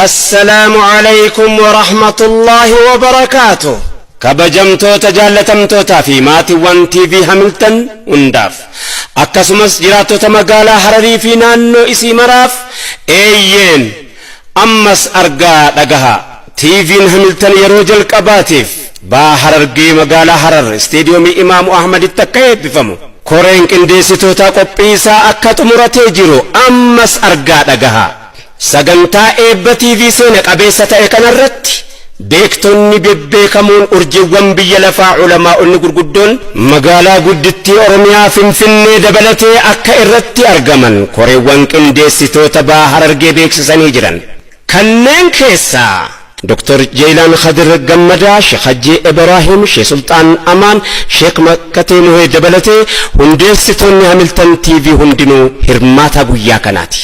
Assalaamu alaykum wa rahmatullaahi wa barakaatuh. Kabajamtoota jaallatamtootaa fi maatiiwwan TV Hamilton hundaaf akkasumas jiraattota magaalaa Hararii fi naannoo isii maraaf eeyyeen ammas argaa dhagahaa. TV'n Hamilton yeroo jalqabaatiif Baha Harargee magaalaa Harar isteediyoomii Imaamu Ahmaditti akka eebbifamu koreen qindeessitootaa qophii isaa akka xumuratee jiru ammas argaa dhagahaa. Sagantaa eebba TV seena qabeessa ta'e kanarratti beektonni bebbeekamoon urjiwwan biyya lafaa ulamaa'onni gurguddoon magaalaa guddittii Oromiyaa Finfinnee dabalatee akka irratti argaman koreewwan qindeessitoota Baha Harargee beeksisanii jiran. Kanneen keessaa Dr. Jeeylaan Khadir Gammadaa, Sheekh Hajjii Ibraahim, Sheekh Sulxaan Amaan, Sheekh Makkatee Muhee dabalatee hundeessitoonni Hamiltan TV hundinuu hirmaataa guyyaa kanaati.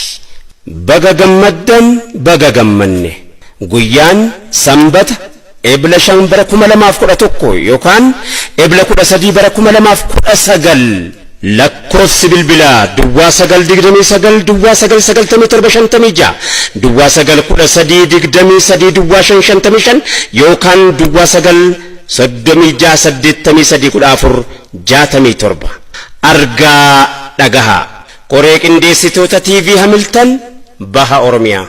Baga gammaddan baga gammanne. Guyyaan Sanbata Ebla 5 bara 2011 yookaan Ebla 13 bara 2019 lakkoofsi bilbilaa duwwaa 9 29 duwwaa 9 97 56 duwwaa 9 13 23 duwwaa 5 55 yookaan duwwaa 9 36 83 14 67 argaa dhagahaa. Koree qindeessitoota TV Hamilton Baha Oromiyaa.